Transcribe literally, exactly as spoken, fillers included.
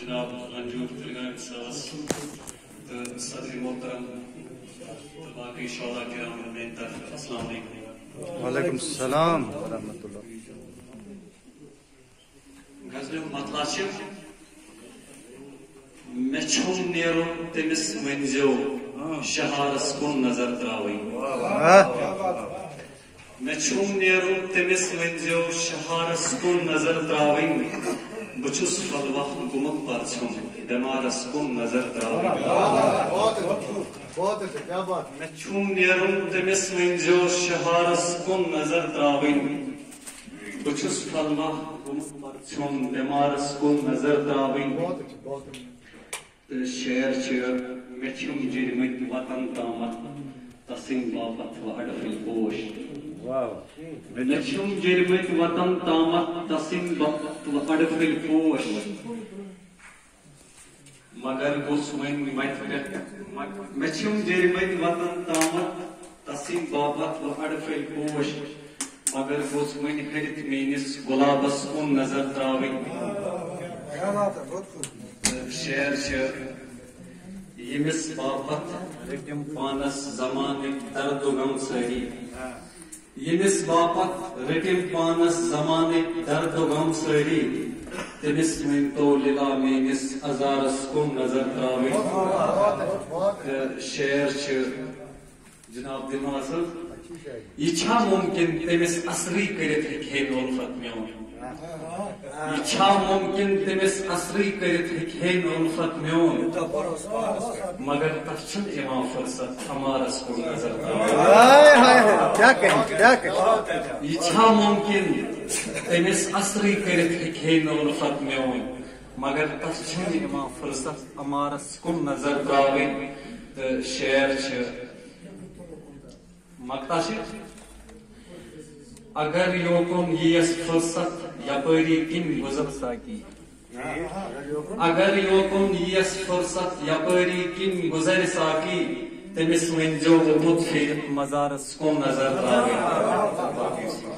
جناب رنجور تلگامہِ صٲبس تہٕ صدر محترم تہٕ باقٕے شعراء کرام میانہِ طرفہٕ السلام علیکم۔ وعلیکم السلام ورحمۃ اللہ۔ غزلہِ ہُنٛد مطلع چھِ، مےٚ چھُم نیرُن تٔمِس ؤنۍزیو شہارس کُن نظر تراوٕنۍ۔ مےٚ چھُم نیرُن تٔمِس ؤنۍزیو شہارس کُن نظر تراوٕنۍ۔ بہٕ چھُس پھلوہ گوٚمُت پرژھیوٚن بٮ۪مارس کُن نظر تراوٕنۍ۔ بہت اچھا، بہت اچھا، کیا بات۔ مےٚ چھُم نیرُن تٔمِس ؤنۍزیو شہارس کُن نظر تراوٕنۍ۔ بہٕ چھُس پھلوہ گوٚمُت پرژھیوٚن بٮ۪مارس کُن نظر تراوٕنۍ۔ بہت اچھا، بہت اچھا۔ تہٕ شعر چھِ، مےٚ چھِم جٔرمٕتۍ وطن تامَتھ تسٕنٛدۍ باپتھ وۄنۍ اَڑٕ پھٔلۍ پوش۔ واہ۔ مےٚ چھِم جٔرمٕتۍ وطن تامَتھ تسٕنٛدۍ باپتھ وۄنۍ اَڑٕ پھٔلۍ پوش۔ مگر گوٚژھ وۄنۍ وَتہِ پٮ۪ٹھ، مےٚ چھِم جٔرمٕتۍ وطن تامَتھ تسٕنٛدۍ باپتھ وۄنۍ اَڑٕ پھٔلۍ پوش۔ مگر گوٚژھ وۄنۍ ۂرِتھ میٲنِس گۄلابس کُن نظر تراوٕنۍ۔ کیا بات ہے، بہت خوب۔ تہٕ شعر چھِ، ییٚمِس باپتھ رٔٹِم پانس زمانٕکۍ درد و غم سٲری۔ ییٚمِس باپتھ رٔٹِم پانس زمانٕکۍ درد و غم سٲری۔ تٔمِس ؤنۍ تو لِلا میٲنِس ازارس کُن نظر تراوٕنۍ۔ تہٕ شعر چھِ، جناب دلنواز صٲب، یہِ چھا ممکن تٔمِس اثرٕے کٔرِتھ ہیٚکہِ ہے نہٕ الفت میون؟ یہِ چھا ممکن تٔمِس اثرٕے کٔرِتھ ہیٚکہِ ہے نہٕ الفت میون؟ مگر تس چھُنہٕ یِوان فرصت عمارس کُن نظر تراوٕنۍ۔ ہاے، ہاے، ہاے، کیا کہیں، کیا کہیں۔ یہِ چھا ممکن تٔمِس اثرٕے کٔرِتھ ہیٚکہِ ہے نہٕ الفت میون؟ مگر تس چھُنہٕ یِوان فرصت عمارس کُن نظر تراوٕنۍ۔ تہٕ شعر چھِ، مقطع چھِ، اگر یوکُن یِیَس فرصت یپٲری کِنۍ گُزر ساقی۔ اگر یوکُن یِیَس فرصت یپٲری کِنۍ گُزرِ ساقی، تٔمِس ؤنۍزیو ووٚتھُت پھیٖرِتھ مزارس کُن نظر تراوٕنۍ۔